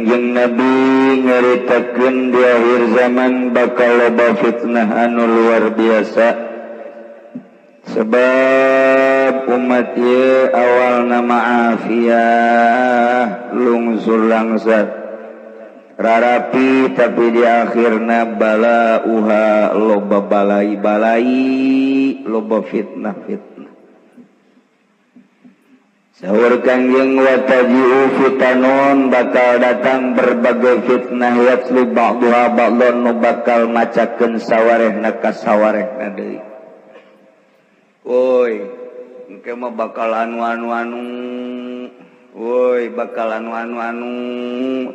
Kangjeng Nabi nyaritakeun di akhir zaman bakal loba fitnah anu luar biasa, sebab umat ye awal nama afiah, lungsur langsat, rarapi, tapi di akhirna bala uha, loba balai balai, loba fitnah fitnah. Saur Kangjeng, wataji'u fitanun, bakal datang berbagai fitnah, yatlu ba'duha ba'don, nu bakal macakeun sawarehna ka sawarehna deui. Woi, engke mah bakal anu anu anu. Woi, bakal anu anu anu,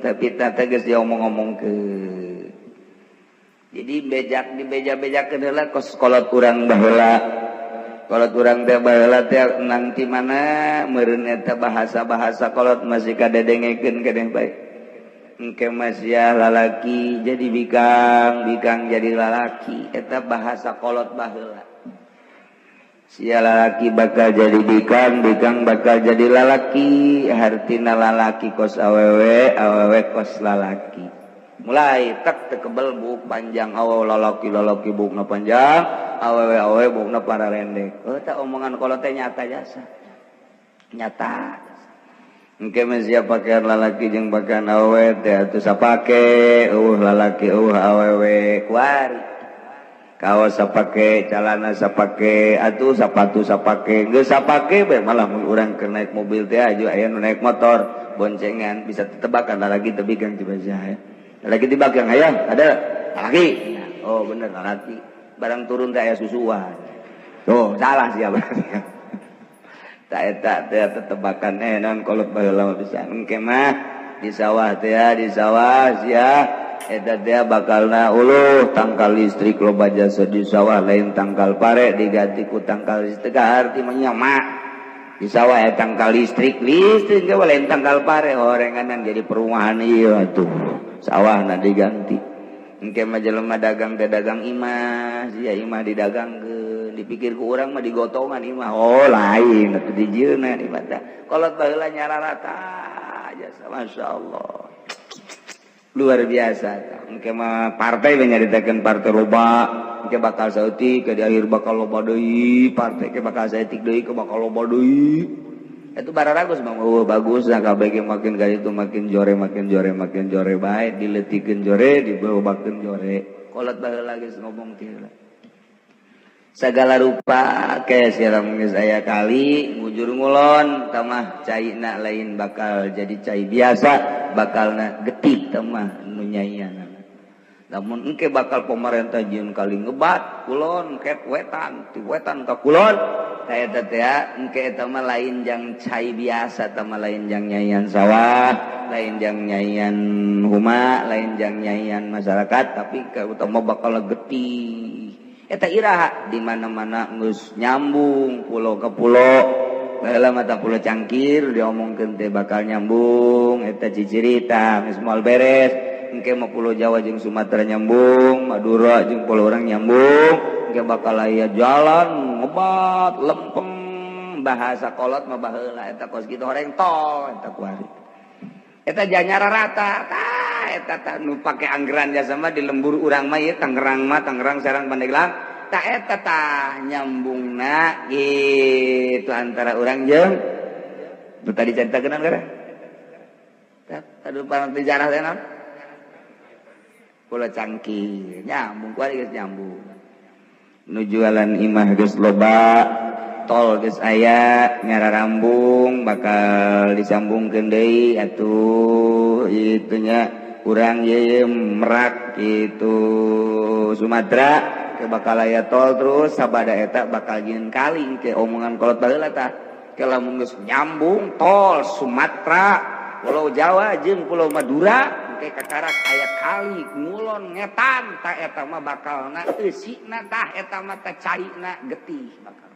tapi teh geus diomong-omongkeun. Jadi bejak dibeja-bejakeun heula kos kolot urang baheula. Kolot urang teh baheula teh nang ti mana meureun eta bahasa-bahasa kolot masih kadedengekeun keneh bae. Engke masih lalaki jadi bikang, bikang jadi lalaki, eta bahasa kolot baheula. Sia lalaki bakal jadi bikang, bikang bakal jadi lalaki, hartina lalaki kos awewe, awewe kos lalaki. Mulai tek tekebel buuk panjang, awewe lalaki lalaki buukna panjang, awewe awewe buukna pararendek. Oh, tak omongan kolot teh nyata jasa. Nyata. Engke mah sia pakaian lalaki jeung pakaian awewe teh atuh sapake, eueuh lalaki eueuh awewe kuari. Kaos sapake, calana sapake, atuh sapatu sapake, geus sapake bae. Malah mun urang keur naik mobil teh aju aya nu naik motor boncengan, bisa tetebakan lalaki teu bikang tiba ya. Lagi dibakang aya ada lalaki. Oh, bener lalaki. Barang turun teh aya susuan. Tuh, salah sia berarti. Tak eta teh tetebakan non kolot baheula mah bisa. Engke mah di sawah teh, di sawah sia eta teh bakalna uluh tangkal listrik loba jasa di sawah, lain tangkal pare diganti ku tangkal listrik, arti mah nyamak. Di sawah ya tangkal listrik, listrik ge lain tangkal pare, horenganan jadi perumahan ieu atuh. Sawahna diganti. Engke mah jelema dagang teh dagang imah, sia imah didagangkeun, dipikir ku urang mah digotongan imah. Oh, lain atuh dijieunna imah teh. Kolot baheula nyararata jasa, masyaallah. Luar biasa. Engke mah partai we nyaritakeun partai loba, engke bakal saeutik ke di akhir bakal loba deui, partai ke bakal saeutik deui ke bakal loba deui. Itu bararagus mah, oh, bagus nah kabeh makin kali itu makin jore makin jore makin jore bae, diletikeun jore, dibawakeun jore. Kolot baheula geus ngomong teh heula. Segala rupa ke siram geus aya kali ngujur ngulon tamah caina lain bakal jadi cai biasa, bakalna getih tamah nu nyaianana. Namun engke bakal pemerintah jieun kali ngebat kulon ket wetan, ti wetan ka kulon. Tah eta teh engke eta mah lain jang cai biasa, tah mah lain jang nyaian sawah, lain jang nyaian huma, lain jang nyaian masyarakat, tapi utama bakal getih. Eta iraha di mana-mana geus nyambung pulau ke pulau. Baheula mata pulau Cangkir diomongkeun teh bakal nyambung, eta cicirita geus moal beres. Engke mah pulau Jawa jeung Sumatera nyambung, Madura jeung pulau urang nyambung, engke bakal aya jalan ngebat lempeng, bahasa kolot mah baheula eta kos kitu horeng tol eta kuari. Eta janyara rata, tah eta tah nu pake anggeran jasa mah di lembur urang mah ieu Tangerang mah, Tangerang Serang Pandeglang, tah eta tah nyambungna gitu antara urang jeung nu tadi caritakeun gara. Tah aduh parang sejarah teh naon? Pulau Cangkir nyambung kuari geus nyambung. Nu jualan imah geus loba, tol geus aya, nyararambung bakal disambungkeun deui atuh itunya urang ye Merak itu Sumatera ke bakal aya tol terus sabada eta bakal jieun kali ke omongan kolot baheula tah. Ke lamun geus nyambung tol Sumatera, Pulau Jawa jeung Pulau Madura engke kakarak aya kali ngulon ngetan tah eta mah bakalna eusina tah eta mah teh caina getih bakal.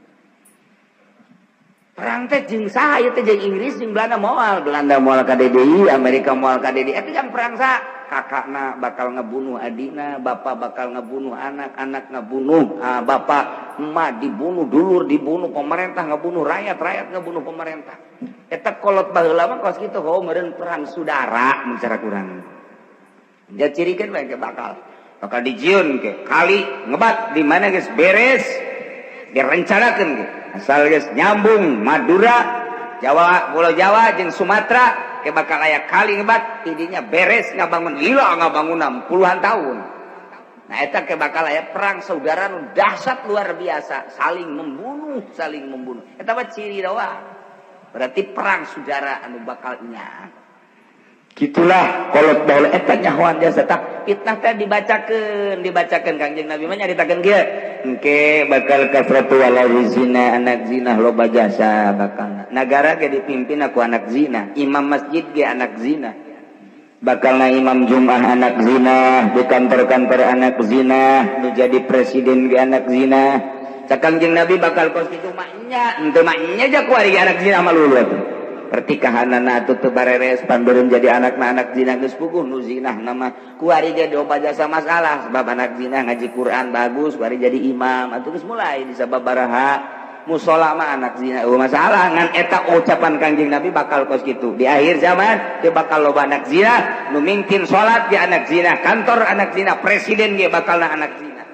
Perang teh jeung saha ieu teh, jeung Inggris jeung Belanda moal, Belanda moal ka DDI, Amerika moal ka DDI. Eta jang perang saha? Kakakna bakal ngebunuh adina, bapak bakal ngebunuh anak, anak ngebunuh bapak. Emak dibunuh, dulur dibunuh, pemerintah ngebunuh rakyat, rakyat ngebunuh pemerintah. Eta kolot baheula mah kos kitu, oh meureun perang saudara mun cara kurang. Dia cirikan bae bakal bakal dijieun ke kali ngebat di mana geus beres direncanakeun ge. Asal geus nyambung Madura, Jawa, Pulau Jawa jeung Sumatera ke bakal aya kali ngebat, tidinya beres ngabangun lila ngabangun puluhan tahun. Nah eta ke bakal aya perang saudara nu dahsyat luar biasa, saling membunuh, saling membunuh. Eta mah ciri doang. Berarti perang saudara anu bakal nya. Gitulah kolot baheula eta nyahoan jasa tah fitnah teh dibacakeun, dibacakeun Kangjeng Nabi mah nyaritakeun kieu. Engke bakal kasratu wala zina, anak zina loba jasa bakal. Nagara ge dipimpin ku anak zina, imam masjid ge anak zina. Bakalna imam Jum'ah anak zina, di kantor-kantor anak zina, nu jadi presiden ge anak zina. Cak Kangjeng Nabi bakal kos kitu maknya, henteu maknya ja kuari anak zina mah lulu atuh. Pertikahanana atuh teu bareres panbeureum jadi anakna anak zina geus puguh nu zina nama kuari ge loba jasa masalah sebab anak zina ngaji Quran bagus kuari jadi imam atuh geus mulai disababaraha musola mah anak zina eueuh masalah ngan eta ucapan Kangjeng Nabi bakal kos kitu di akhir zaman teu bakal loba anak zina nu mingkin salat ge anak zina kantor anak zina presiden ge bakalna anak zina.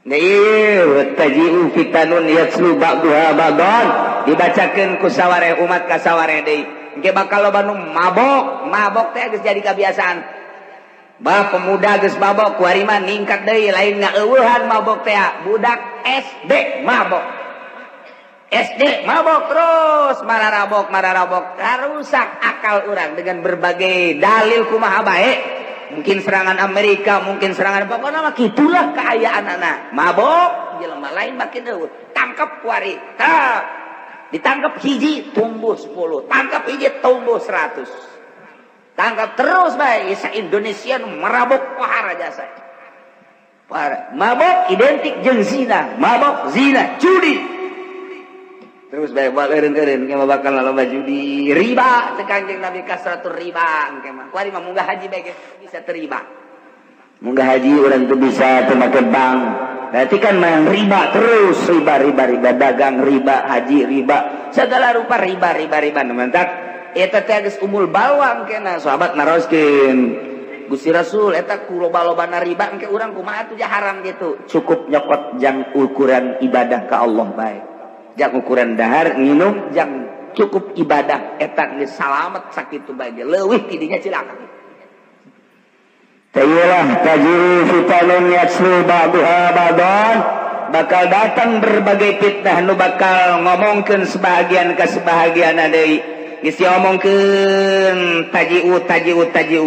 Nah ieu taji'u fitanun yatslu ba'duha ba'dan dibacakeun ku saware umat ka saware deui engke bakal loba nu mabok mabok teh geus jadi kebiasaan. Bah pemuda geus mabok kuari mah ningkat deui lain ngaeueuhan mabok teh budak SD mabok. SD mabok terus mararabok mararabok rusak akal urang dengan berbagai dalil kumaha bae. Mungkin serangan Amerika, mungkin serangan pokoknya mah kitulah keayaan anak. Mabok jelema lain makin eueuh. Tangkap kuari. Tah. Ditangkap hiji tumbuh 10, tangkap hiji tumbuh 100. Tangkap terus bae isa Indonesia nu merabok pahara jasa. Pahara. Mabok identik jeung zina, mabok zina, judi. Terus bae buat eureun-eureun ke bakal loba judi, riba cek Kangjeng Nabi kasratur riba engke mah. Kuari mah munggah haji bae ge bisa terima. Munggah haji urang teu bisa teu make bank. Berarti kan main riba terus, riba riba riba dagang riba, haji riba, segala rupa riba riba riba. Mantak eta teh geus umul bawang kena sahabat naroskeun. Gusti Rasul eta ku loba-lobana riba engke urang kumaha atuh haram gitu. Cukup nyokot jang ukuran ibadah ka Allah bae. Jang ukuran dahar nginum jang cukup ibadah eta geus salamet sakitu bae ge leuwih tidinya cilaka. Tayilah tajiru fitanun yatslu ba'duha ba'dan bakal datang berbagai fitnah nu bakal ngomongkeun sebahagian ka sebahagian deui. Geus diomongkeun tajiu tajiu tajiu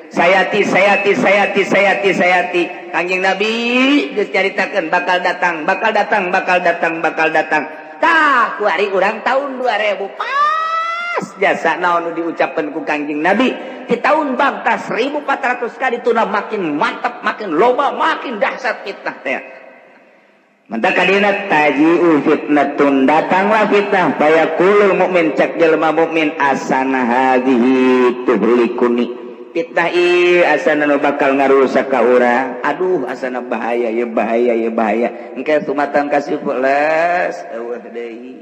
sayati sayati sayati sayati sayati Kangjeng Nabi geus caritakeun bakal datang bakal datang bakal datang bakal datang. Tah kuari urang tahun 2000 pas jasa naon nu diucapkeun ku Kangjeng Nabi di tahun bangta 1400 kali tuna makin mantap makin loba makin dahsyat fitnah teh. Mantap kadina taji'u fitnatun datanglah fitnah bayaqulul mukmin cak jelema mukmin asana hadhihi tuhlikuni fitnah ieu asana nu bakal ngarusak ka urang aduh asana bahaya ya bahaya ya bahaya engke sumatang kasih les eueuh deui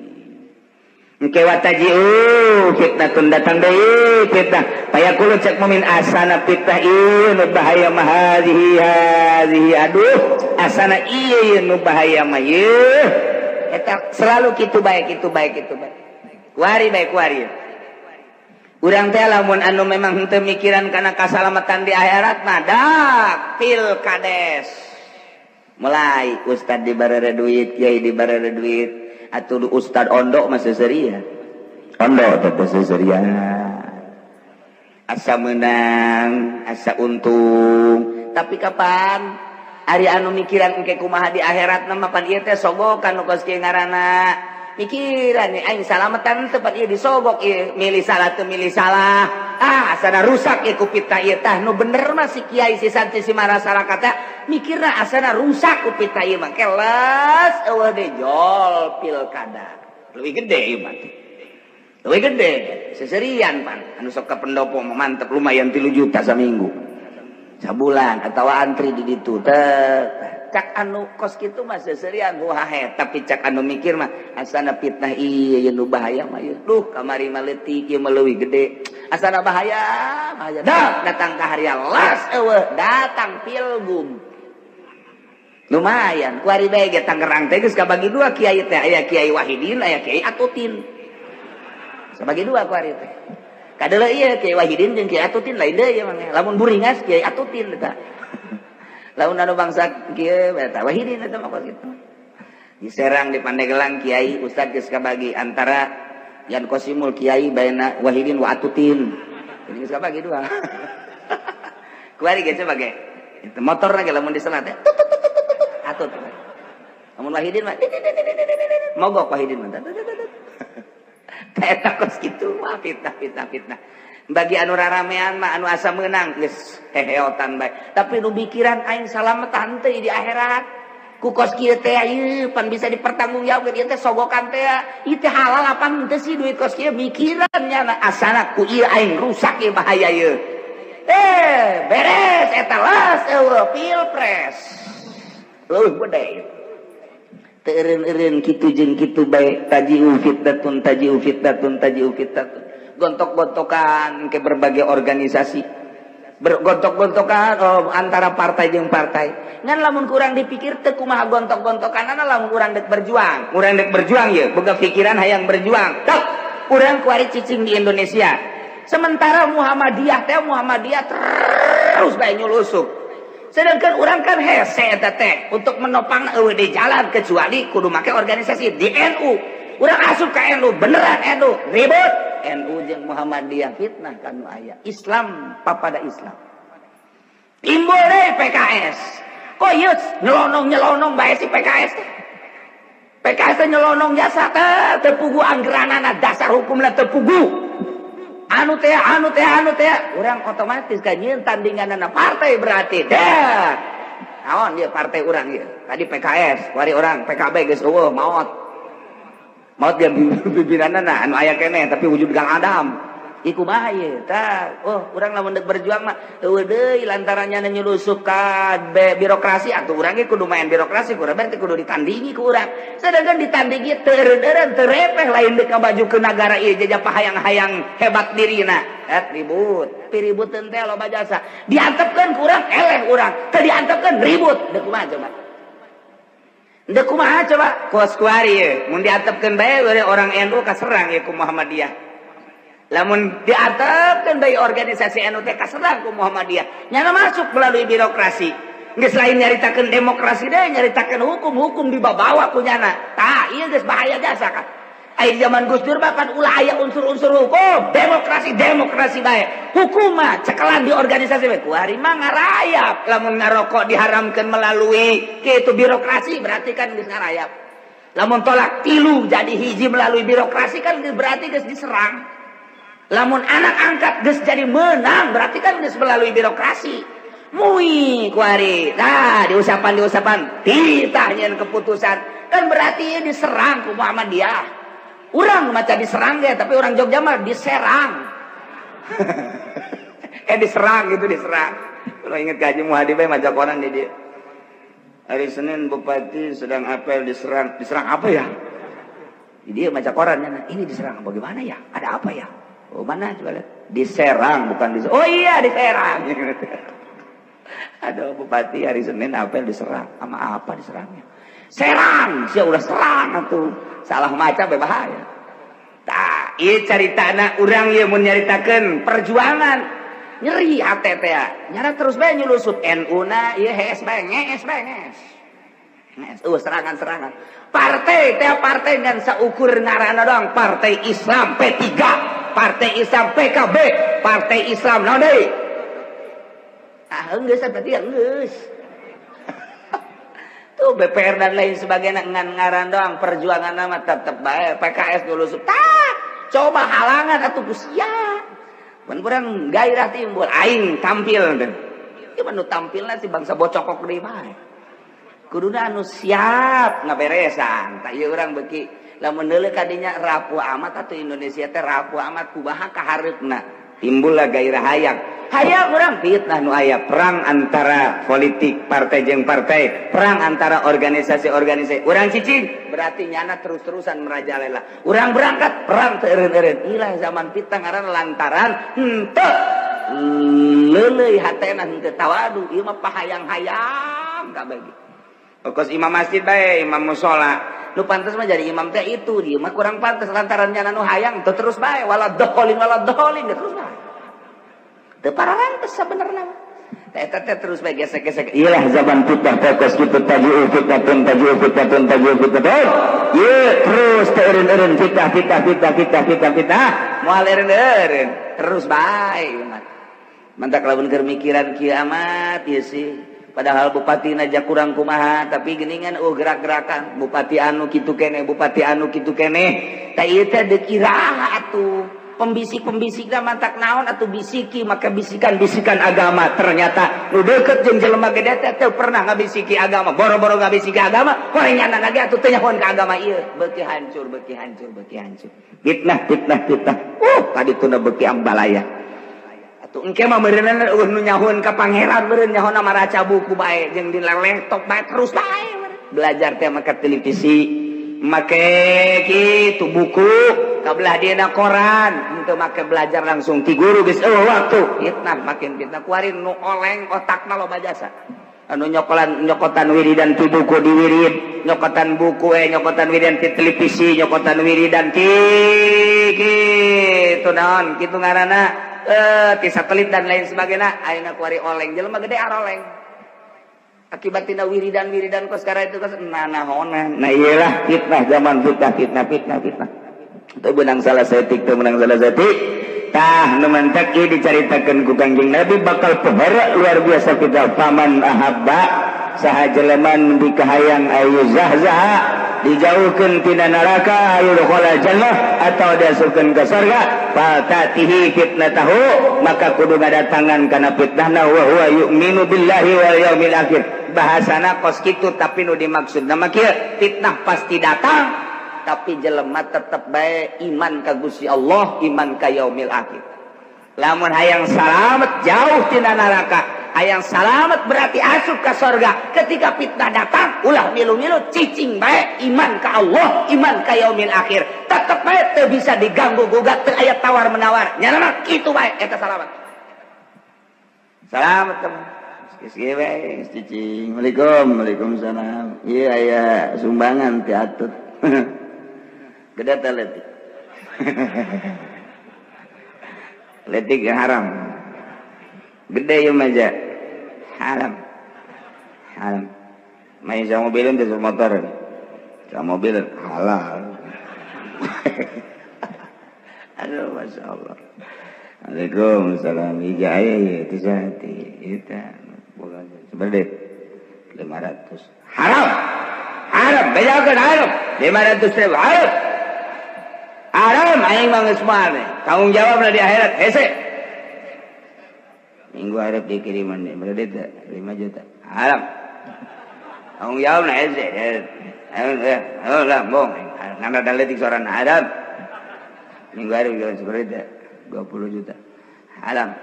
engke wataji'u fitnatun datang deui fitnah payaqulu cak mukmin asana fitnah ieu nu bahaya mah hadhihi hadhihi aduh asana ieu nu bahaya mah ieu eta selalu kitu bae kitu bae kitu bae kuari bae kuari urang teh lamun anu memang henteu mikiran kana kasalamatan di akhirat mah dak pilkades mulai ustad dibarere duit kiai dibarere duit atuh ustad ondo mah seuseurian ondo teh seuseurian asa menang asa untung tapi kapan ari anu mikiran engke kumaha di akhirat mah pan ieu teh sogokan nu kos kieu ngaranna mikiran aing salamatan teu pan ieu disogok ieu milih salah teu milih salah ah asana rusak ieu ku fitnah ieu tah nu bener mah si kiai si santri si masyarakat teh mikirna asana rusak ku fitnah ieu mah keles eueuh deui jol pilkada leuwih gede ieu mah leuwih gede seserian pan anu sok ka pendopo mah mantep lumayan 3 juta saminggu sabulan atawa antri di ditu teh. Cak anu kos kitu mah seserian hahe, tapi cak anu mikir mah asana fitnah ieu ieu nu bahaya mah ieu. Duh, kamari mah leutik, ieu mah leuwih gede. Asana bahaya, bahaya. Dah, datang ka haria las eueuh, datang pilgub. Lumayan, kuari bae ge Tangerang teh geus kabagi dua kiai teh, aya Kiai Wahidin, aya Kiai Atutin. Sabagi dua kuari teh. Kadeuleu ieu Kiai Wahidin jeung Kiai Atutin lain deui ieu mah. Lamun buringas Kiai Atutin eta. Lamun anu bangsa kieu eta Wahidin eta mah kitu. Di Serang di Pandeglang kiai ustad geus kabagi antara Yan Kosimul kiai baina Wahidin wa Atutin. Jadi geus kabagi dua. Kuari ge coba ge. Itu motor lagi lamun diselat teh. Atut. Lamun Wahidin mah mogok Wahidin mah. Eta kos kitu wah fitnah fitnah fitnah. Bagi anu raramean mah anu asa meunang geus heheotan bae. Tapi nu mikiran aing salametan teu di akhirat. Ku kos kieu teh ieu pan bisa dipertanggungjawabkeun ieu teh sogokan teh. Ieu teh halal apa henteu sih duit kos kieu mikiran nya asana ku ieu aing rusak ieu bahaya ieu. Beres eta las eueuh pilpres. Leuwih gede. Teu eureun-eureun kitu jeung kitu bae taji'u fitnatun taji'u fitnatun taji'u fitnatun. Gontok-gontokan ke berbagai organisasi, bergontok-gontokan oh, antara partai jeung partai. Ngan lamun kurang dipikir teu kumaha gontok-gontokanana lamun urang dek berjuang. Urang dek berjuang ye, boga pikiran hayang berjuang. Tok, urang kuari cicing di Indonesia. Sementara Muhammadiyah teh Muhammadiyah terus bae nyulusup. Sedangkan urang kan hese eta teh untuk menopang eueuh di jalan kecuali kudu make organisasi di NU. Urang asup ka NU, beneran NU, ribut. NU jeung Muhammadiyah fitnah kanu aya. Islam papada Islam. Timbul deui PKS. Kok ieu nyelonong-nyelonong bae si PKS teh. PKS teh nyelonong jasa teh teu pugu anggeranana dasar hukumna teu pugu. Anu teh anu teh anu teh urang otomatis kan nyieun tandinganana partai berarti. Dah. Naon dia partai urang ieu? Tadi PKS, kuari urang PKB geus eueuh maot. Maot dia pimpinanana anu aya keneh tapi wujud Gang Adam. Iku kumaha ieu? Tah, oh urang lamun deuk berjuang mah eueuh deui lantarannya nyulusup ka birokrasi atuh urang ge kudu main birokrasi, kurang berarti kudu ditandingi ku urang. Sedangkan ditandingi teu eureun-eureun teu repeh lain deuk ngamajukeun nagara ieu jajah pahayang-hayang hebat dirina. Et ribut, piributeun teh loba jasa. Diantepkeun ku urang eleh urang, teu diantepkeun ribut. Deuk kumaha coba? Deuk kumaha coba? Kos kuari ye, mun diantepkeun bae orang NU kaserang ye ku Muhammadiyah. Lamun diantepkeun bae organisasi NU teh kaserang ku Muhammadiyah. Nyana masuk melalui birokrasi. Geus lain nyaritakeun demokrasi deh, nyaritakeun hukum-hukum dibabawa ku nyana. Tah, ieu geus bahaya jasa kan. Aya zaman Gus Dur mah kan ulah aya unsur-unsur hukum, demokrasi demokrasi bae. Hukum mah cekelan di organisasi bae. Kuari mah ngarayap. Lamun ngarokok diharamkeun melalui kitu birokrasi berarti kan geus ngarayap. Lamun tolak tilu jadi hiji melalui birokrasi kan berarti geus diserang. Lamun anak angkat geus jadi menang berarti kan geus melalui birokrasi. Mui kuari. Nah, diusapan-diusapan titah nyeun keputusan kan berarti diserang ku Muhammadiyah. Urang maca diserang ge, tapi orang Jogja mah diserang. Diserang gitu diserang. Kalau inget Haji Muhadi bae maca koran di dia. Hari Senin bupati sedang apel diserang. Diserang apa ya? Dia maca koran, ini diserang bagaimana ya? Ada apa ya? Oh mana coba lihat. Diserang bukan diserang. Oh iya diserang. Aduh bupati hari Senin apel diserang. Sama apa diserangnya? Serang, sia udah serang atuh. Salah maca bahaya. Tah, ieu caritana urang ieu mun nyaritakeun perjuangan. Nyeri hate teh. Nyara terus bae nyulusup NU na ieu hees bae ngees bae ngees. Ngees eueuh serangan-serangan. Partai teh partai ngan saukur ngaranna doang, Partai Islam P3, Partai Islam PKB, Partai Islam naon deui? Ah geus berarti ya geus. Tuh BPR dan lain sebagainya ngan ngaran doang, perjuangan nama tetep bae PKS dulu tah coba halangan atuh ku sia. Mun urang gairah timbul aing tampil teh. Ieu mah nu tampilna si bangsa bocokok deui mah. Kuduna anu siap ngaberesan. Tah ieu urang beuki lamun deuleu ka dinya rapuh amat atuh Indonesia teh rapuh amat kumaha kahareupna. Timbullah gairah hayang. Hayang urang fitnah nu aya perang antara politik partai jeung partai, perang antara organisasi-organisasi. Urang cicing berarti nyana terus-terusan merajalela. Urang berangkat perang teu eureun-eureun. Ilah zaman fitnah ngaran lantaran henteu leuleuy hatena henteu tawadu. Ieu mah pahayang-hayang kabeh. Kos imam masjid bae, imam mushola. Nu pantes mah jadi imam teh itu, dia mah kurang pantes lantaran nyana nu hayang teu terus bae waladhdallin waladhdallin terus bae. Teu pararantes sabenerna mah. Eta teh terus bae gesek-gesek. Iyalah zaman fitnah teh kos kitu taji'u fitnatun taji'u fitnatun taji'u fitnatun. Ye terus teh eureun-eureun fitnah fitnah fitnah fitnah fitnah fitnah moal eureun-eureun terus bae mah. Mantak lamun keur mikiran kieu amat ieu sih. Padahal bupati aja kurang kumaha tapi geningan oh gerak-gerakan bupati anu kitu keneh bupati anu kitu keneh tah ieu teh deuk iraha atuh pembisik-pembisikna mantak naon atuh bisiki maka bisikan-bisikan agama ternyata nu deukeut jeung jelema gede teh teu pernah ngabisiki agama boro-boro ngabisiki agama horenganna ge atuh teu nyahoan ka agama ieu beuki hancur beuki hancur beuki hancur fitnah fitnah fitnah tadi tuna beuki ambalaya. Atuh engke mah meureunna eueuh nu nyahoan ka pangeran meureun nyahoana maraca buku bae jeung di laptop bae terus bae belajar teh make televisi make kitu buku kabelah dieuna koran henteu make belajar langsung ti guru geus eueuh waktu fitnah makin fitnah kuari nu oleng otakna loba jasa anu nyokolan nyokotan wiridan ti buku di wirid nyokotan buku nyokotan wiridan ti televisi nyokotan wiridan ti kitu naon kitu ngaranna ti satelit dan lain sebagainya ayeuna kuari oleng jelema gede aroleng akibat tina wiridan-wiridan kos kara itu kos nanahonan. Nah iyalah fitnah zaman fitnah fitnah fitnah fitnah teu beunang salah saeutik teu meunang salah saeutik tah nu mantak ieu dicaritakeun ku Kangjeng Nabi bakal pohara luar biasa fitnah faman ahabba saha jelema nu dikahayang ayu zahzaha dijauhkeun tina neraka ayu dakhala jannah atau diasupkeun ka surga fatatihi fitnatahu maka kudu ngadatangan kana fitnahna wa huwa yu'minu billahi wal yaumil akhir. Bahasana kos kitu tapi nu dimaksudna mah kieu fitnah pasti datang tapi jelema tetep bae iman ka Gusti Allah iman ka yaumil akhir. Lamun hayang salamet jauh tina neraka hayang salamet berarti asup ka sorga ketika fitnah datang ulah milu-milu cicing bae iman ka Allah iman ka yaumil akhir tetep bae teu bisa diganggu gugat teu aya tawar menawar nyana mah kitu bae eta salamet salamet teman geus kieu bae cicing. Waalaikum waalaikumsalam ieu aya sumbangan ti atut gede teh leutik letik haram gede ieu mah ja haram haram main sama mobilin teh motor sama mobil halal. Aduh masya Allah. Waalaikumsalam ijaya ya itu sati eta sebenarnya 500 haram haram bejakeun haram 500 ribu haram haram aing mah geus moal tanggung jawabna di akhirat hese minggu harap dikiriman deh berarti 5 juta haram tanggung jawabna hese lah bong ngana daletik soran haram minggu harap seperti 20 juta haram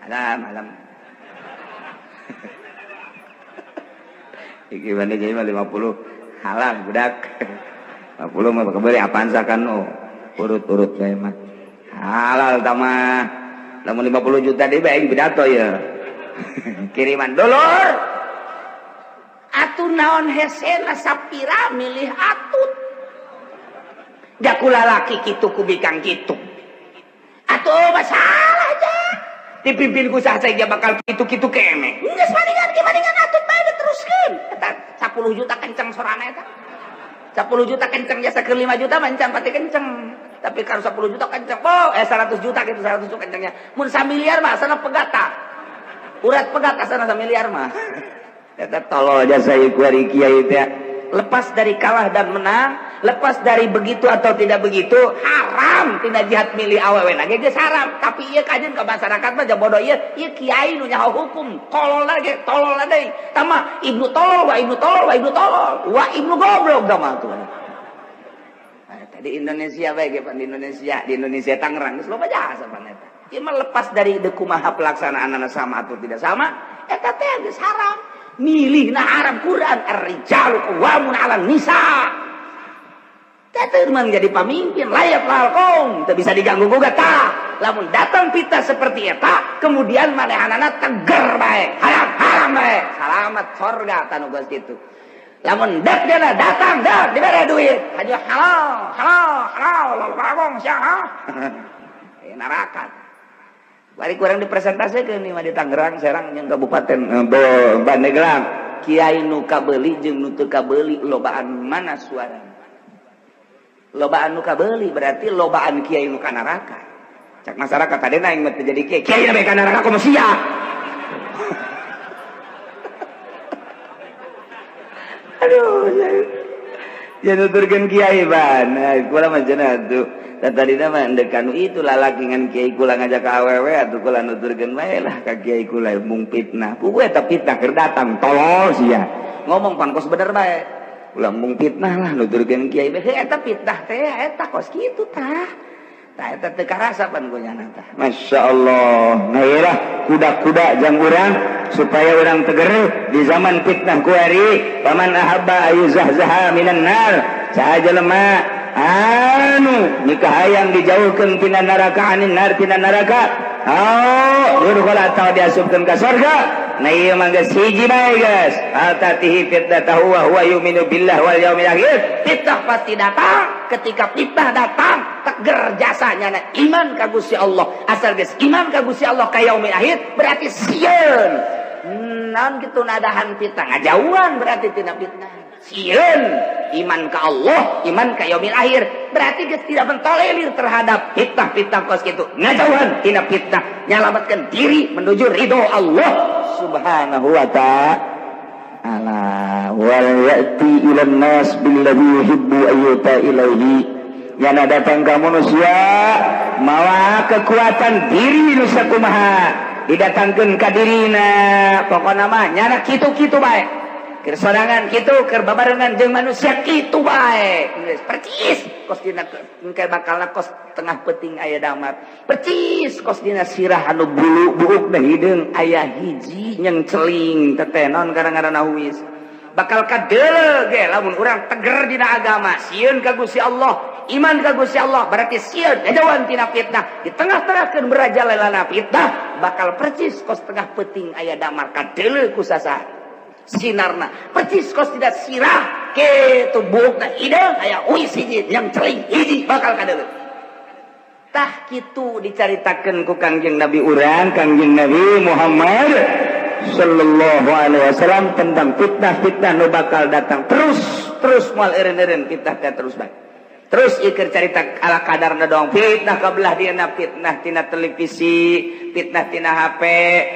haram haram gimana jadi 50 halal budak 50 mah kebeli apaan sakan oh urut-urut bae mah halal tamah lamun 50 juta deui bae aing pidato ya kiriman dulur atuh naon hesena sapira milih atut jakula laki kitu ku bikang kitu atuh masalah aja dipimpin ku saha saja bakal kitu-kitu kene geus maningan ge maningan atut bae diteruskeun eta 10 juta kenceng sorana eta 10 juta kenceng jasa ke 5 juta mancam pati kenceng tapi kalau 10 juta kenceng oh 100 juta gitu 100 juta kencengnya mun samiliar mah asana pegata urat pegat asana samiliar mah eta tolol jasa ieu kuari kiai teh lepas dari kalah dan menang lepas dari begitu atau tidak begitu haram tina jihad milih awewe lagi geus haram tapi ieu kajeun ka masyarakat mah bodoh ieu ieu kiai nu nyaho hukum kolol lagi tolol deui tama ibnu tolol wa ibnu tolol wa ibnu tolol wa ibnu goblok da mah tuh. Nah, di Indonesia bae ge pan di Indonesia Tangerang geus loba jasa pan eta. Ieu mah lepas dari kumaha pelaksanaanna sama atau tidak sama, eta teh geus haram. Milihna haram. Quran ar-rijalu qawwamun 'alan nisa. Teh jadi pamimpin layak lalkong, teu bisa diganggu gugat tah. Lamun datang fitnah seperti eta, kemudian manehanana teger bae, haram haram bae, salamat sorga tanu geus kitu. Lamun dek dia datang dek dibere duit, haju halal halal halal lalu bagong sia. Neraka. Bari kurang dipresentasikan nih mah di Tangerang, Serang jeung Kabupaten Pandeglang. Kiai nu kabeuli jeung nu teu kabeuli lobaan mana suara? Lobaan nu kabeuli berarti lobaan kiai nu ka neraka. Cak masyarakat tadi aing mah teu jadi kiai, kiai na ka neraka komo sia. Aduh, ya nuturkeun kiai ban. Kula mah cenah atuh. Tadi mah endek kanu itu lalaki ngan kiai kula ngajak ka awewe atuh kula nuturkeun bae lah ka kiai kula mung fitnah. Puguh eta fitnah keur datang tolol sia. Ngomong pan kos bener bae. Kula mung fitnah lah nuturkeun kiai bae. Heuh eta fitnah teh eta kos kitu tah. Tah eta teu karasa pan ku nyana tah. Masyaallah. Nah ieu lah kuda-kuda jang urang supaya urang teger di zaman fitnah kuari. Paman ahabba ayuzahzaha minan nar. Saha jelema anu nikah hayang dijauhkeun tina neraka anin nar tina neraka. Oh, yudkhala atawa diasupkeun ka surga. Nah ieu mah geus hiji bae geus. Altatihi fitnatahu wa huwa yu'minu billah wal yaumil akhir. Fitnah pasti datang. Ketika fitnah datang, teger jasanya na iman ka Gusti Allah. Asal geus iman ka Gusti Allah ka yaumil akhir berarti sieun. Naon kitu nadahan fitnah ngajauhan berarti tina fitnah. Sieun iman ka Allah, iman ka yaumil akhir berarti geus tidak mentolerir terhadap fitnah-fitnah kos kitu. Ngajauhan tina fitnah, nyalamatkeun diri menuju ridho Allah Subhanahu wa ta'ala. Wal ya'ti ilan nas billadhi yuhibbu ayyuta ilaihi. Yana datang ka manusia mawa kekuatan diri nu sakumaha didatangkeun ka dirina. Pokona mah nyana kitu-kitu bae. Keur sorangan kitu, keur babarengan jeung manusia kitu bae. Geus percis kos dina engke bakalna kos tengah peuting aya damar. Percis kos dina sirah anu bulu buuk da hideung aya hiji nyeng celing tetenon karang-karana huis. Bakal kadeuleu ge lamun urang teger dina agama, sieun ka Gusti Allah, iman ka Gusti Allah berarti sieun jauhan tina fitnah. Di tengah-tengahkeun merajalelana fitnah bakal percis kos tengah peuting aya damar kadeuleu ku sasaha. Sinarna percis kos tidak sirah kitu buukna hideung aya uis hiji yang celing hiji bakal kadeuleu. Tah kitu dicaritakeun ku Kangjeng Nabi urang, Kangjeng Nabi Muhammad sallallahu alaihi wasallam tentang fitnah-fitnah nu bakal datang terus moal eureun-eureun fitnah teh terus bae. Terus ieu keur carita ala kadarna doang fitnah ka belah dieuna, fitnah tina televisi, fitnah tina HP,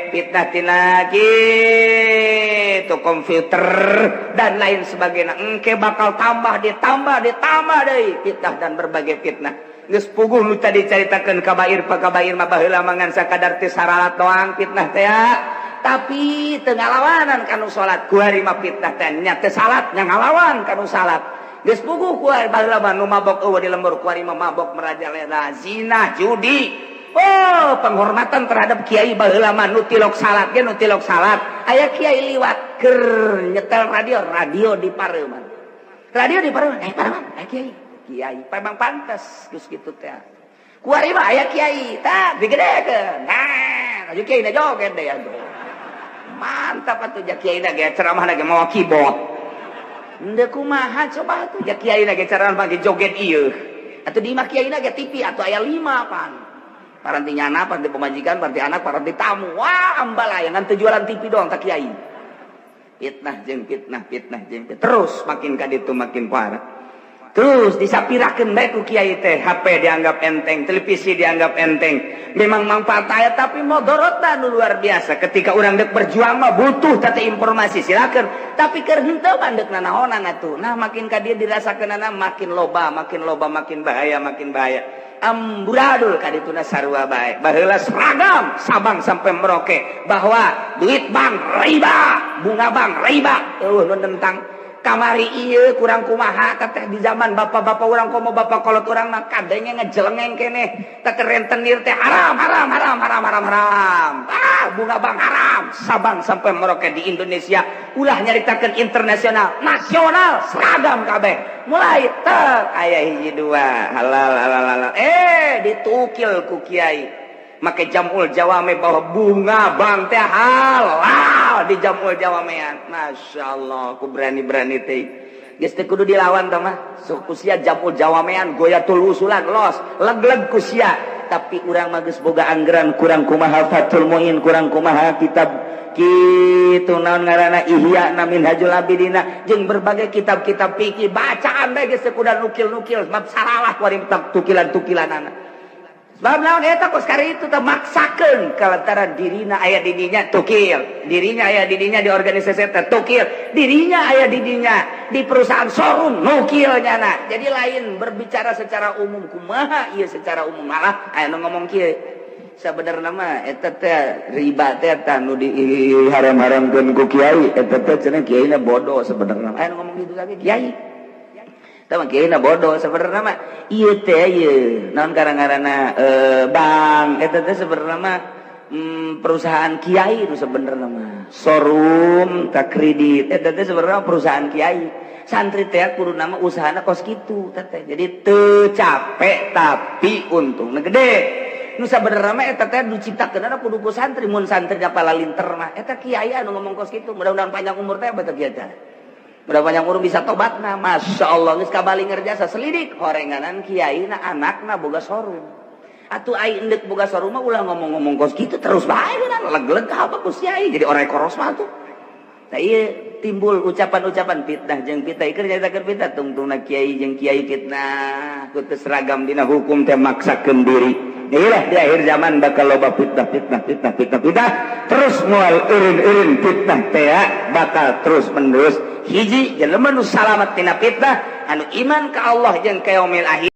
fitnah tina kitu komputer dan lain sebagainya. Engke bakal tambah ditambah ditambah deui fitnah dan berbagai fitnah. Geus puguh nu tadi caritakeun kabair pakabair mah baheula mah ngan sakadar teu saralat doang fitnah teh. Tapi teu ngalawanan kanu salat kuari mah fitnah teh nya teu salat nya ngalawan kanu salat. Geus puguh kuari baheula mah nu mabok eueuh di lembur kuari mah mabok merajalela zina judi. Oh, penghormatan terhadap kiai baheula mah nu tilok salat ge nu tilok salat. Aya kiai liwat keur nyetel radio, radio di pareuman. Radio di pareuman, pareuman, aya kiai. Kiai memang pantes geus kitu teh. Kuari mah aya kiai, tah digedekeun. Nah, aju kiai na joget deui atuh. Mantap atuh ja kiai na ge ceramahna ge mawa keyboard. Henteu kumaha coba atuh ja kiai na ge ceramah ge joget ieu. Atuh di imah kiai na ge TV atuh aya 5 pan. Paranti nyana, paranti pemajikan, paranti anak, paranti tamu. Wah, ambalaya ngan teu jualan TV doang tak kiai. Fitnah jeung fitnah, fitnah jeung fitnah. Terus makin ka ditu makin parah. Terus disapirakeun bae ku kiai teh, HP dianggap enteng, televisi dianggap enteng. Memang manfaat aya tapi modorotna nu luar biasa. Ketika urang deuk berjuang mah butuh teh informasi, silakan. Tapi keur henteu mah deuk nanaonan atuh. Nah, makin ka dieu dirasakeunana makin loba, makin loba, makin bahaya, makin bahaya. Amburadul ka dituna sarua bae. Baheula seragam Sabang sampai Merauke bahwa duit bank riba, bunga bank riba. Eueuh nu nentang. Kamari ieu kurang kumaha teh di zaman bapak-bapak urang, komo bapak kolot urang mah kadenge ngejelengeng keneh teh, rentenir teh haram, haram, haram, haram, haram, haram. Ah, bunga bank haram. Sabang sampai Merauke di Indonesia, ulah nyaritakeun internasional, nasional, seragam kabeh. Mulai teh aya hiji dua halal, halal, halal. Eh, ditukil ku kiai make jamul jawame bahwa bunga bank teh halal di jamul jawamean. Masya Allah, ku berani-berani teh geus teu kudu dilawan tah mah. Sok ku sia jamul jawamean, goyatul usulan, los leg-leg ku sia. Tapi urang mah geus boga anggaran, kurang kumaha Fathul Muin, kurang kumaha kitab kitu, naon ngaranna, Ihya na, Minhajul Abidina, jeung berbagai kitab-kitab fikih bacaan bae geus teu kudu nukil-nukil, sebab saralah kuari tukilan-tukilanana. Sebab naon eta kos kari itu teh maksakeun kalantaran dirina aya di dinya tukil, dirinya aya di dinya di organisasi teh tukil, dirinya aya di dinya di perusahaan showroom nukil nyana. Jadi lain berbicara secara umum kumaha ieu secara umum, malah aya nu ngomong kieu, sabenerna mah eta teh riba teh eta nu diharam-haramkeun ku kiai eta teh cenah kiaina bodoh sebenarnya. Aya nu ngomong gitu lagi, kiai tah mah kiaina bodoh sebenarnya mah. Ieu teh ieu naon karang-karana bank eta teh sebenarnya mah perusahaan kiai itu sebenarnya mah, showroom tak kredit eta teh sebenarnya perusahaan kiai. Santri teh kudu nama usahana kos kitu teh, jadi teu capek tapi untungna gede. Nu sabenerna mah eta teh diciptakeun kudu ku santri, mun santri palalinter mah. Eta kiai anu ngomong kos kitu, mudah-mudahan panjang umur teh beta kiai teh. Mudah panjang umur bisa tobat nah, Masya Allah, geus kabali ngerjasa selidik horenganan kiai na anakna boga showroom. Atuh ai endek boga showroom mah ulah ngomong-ngomong kos kitu terus bae kan leg-leg apa ku kiai, jadi orang koros mah tuh. Nah, iya timbul ucapan-ucapan fitnah jeung fitnah, ieu nyaritakeun fitnah tungtungna kiai jeung kiai fitnah ku teu seragam dina hukum teh maksakeun diri. Inilah di akhir zaman bakal loba fitnah, fitnah, fitnah, fitnah, fitnah terus, moal eureun-eureun fitnah teh bakal terus menerus. Hiji jelema nu salamat tina fitnah anu iman ka Allah jeung ka yaumil akhir.